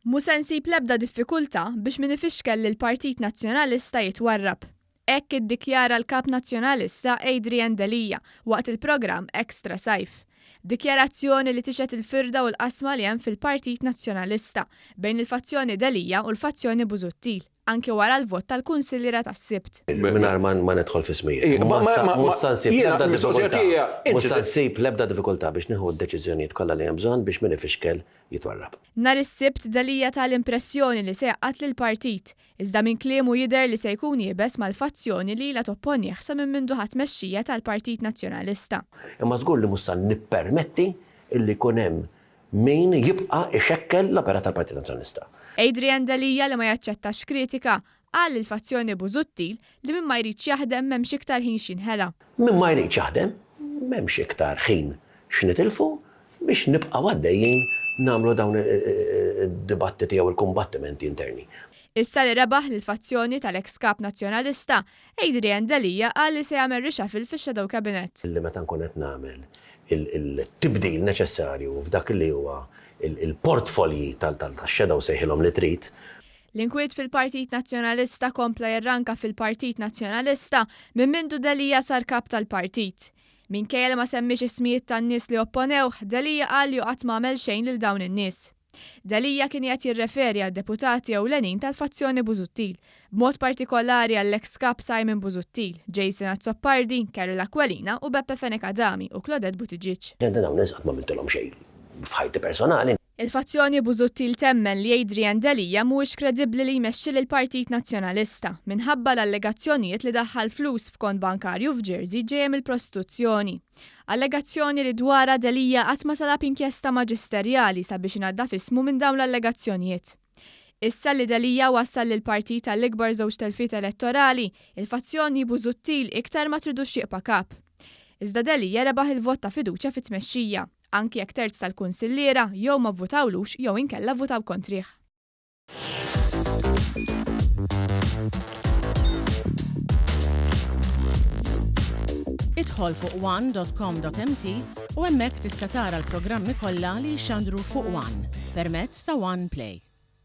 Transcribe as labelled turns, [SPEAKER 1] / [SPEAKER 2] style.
[SPEAKER 1] Mhu se nsib l-ebda diffikultà biex min ifixkel lill-Partit Nazzjonalista jitwarrab. Hekk iddikjara l-Kap Nazzjonalista Adrian Delia waqt il-programm Extra Sajf. Dikjarazzjoni li tixhed il-firda u l-qasma li hemm fil-Partit Nazzjonalista bejn il-fazzjoni Delia u l-fazzjoni Busuttil, anki wara l-vot tal-Kunsilliera tas-Sibt.
[SPEAKER 2] Mingħajr ma nidħol f'ismijiet. Mhux se nsib l-ebda diffikultà. Mhux se nsib l-ebda diffikultà biex nieħu d-deċiżjonijiet kollha li hemm bżonn biex min ifixkel jitwarrab.
[SPEAKER 1] Nhar is-Sibt, Delia ta l-impressjoni li se jgħaqqad lill-partit, iżda minn kliemu jidher li se jkun iebes mal-fazzjoni li ilha topponih sa minn mindu ħa t-tmexxija tal-Partit Nazzjonalista.
[SPEAKER 2] Imma żgur li mhux se nippermetti li jkun hemm min jibqa' jxekkel l-operat tal-Partit Nazzjonalista.
[SPEAKER 1] Adrian Delia li ma jaċċettax kritika, qal lill-fazzjoni Busuttil li min ma jridx jaħdem m'hemmx iktar ħin x'jinħela.
[SPEAKER 2] Min ma jridx jaħdem m'hemmx iktar ħin x'nitilfu biex nibqgħu għaddejjin nagħmlu dawn id-dibattiti jew il-kumbattimenti interni.
[SPEAKER 1] Issa li rebaħ lill-fazzjoni tal-eks Kap Nazzjonalista, Adrian Delia qal li se jagħmel reshuffle fix-Shadow Cabinet.
[SPEAKER 2] Li meta nkun qed nagħmel il-tibdil neċessarju f'dak li huwa il-portfolji tax-shadow sejħilhom li trid.
[SPEAKER 1] L-inkwiet fil-Partit Nazzjonalista kompla jirranka fil-Partit Nazzjonalista minn mindu Delia sar Kap tal-Partit. Minkejja li ma semmiex ismijiet tan-nies li opponewh, Delia qal li hu qatt ma għamel xejn lil dawn in-nies. Delia kien qiegħed jirreferi għad-deputati ewlenin tal-fazzjoni Busuttil, b'mod partikolari għall-eks Kap Simon Busuttil, Jason Azzopardi, Carol Aquilina u Beppe Fenech Adami u Claudette Buttigieg.
[SPEAKER 2] Jien dawn in-nies qatt m'għamiltilhom xejn f'ħajti personali.
[SPEAKER 1] Il-fazzjoni Busuttil temmen li Adrian Delia mhuwiex kredibbli li jmexxi lill-Partit Nazzjonalista minħabba l-allegazzjonijiet li daħħal flus f'kont bankarju f'Jersey ġejja mill-prostituzzjoni. Allegazzjoni li dwarha Delia qatt ma talab inkjesta maġisterjali sabiex inaddaf ismu minn dawn l-allegazzjonijiet. Issa li Delia wassal lill-partit għall-ikbar żewġ telfiet elettorali, il-fazzjoni Busuttil iktar ma tridux jibqa' kap. Iżda Delia rebaħ il-vot ta' fiduċja fit-tmexxija, anki jekk terz tal-kunsilliera jew ma vvutawlux jew inkella vvutaw kontrih.
[SPEAKER 3] Idħol fuq one.com.mt u hemmhekk tista' tara l-programmi kollha li jixxandru fuq One permezz ta' One Play.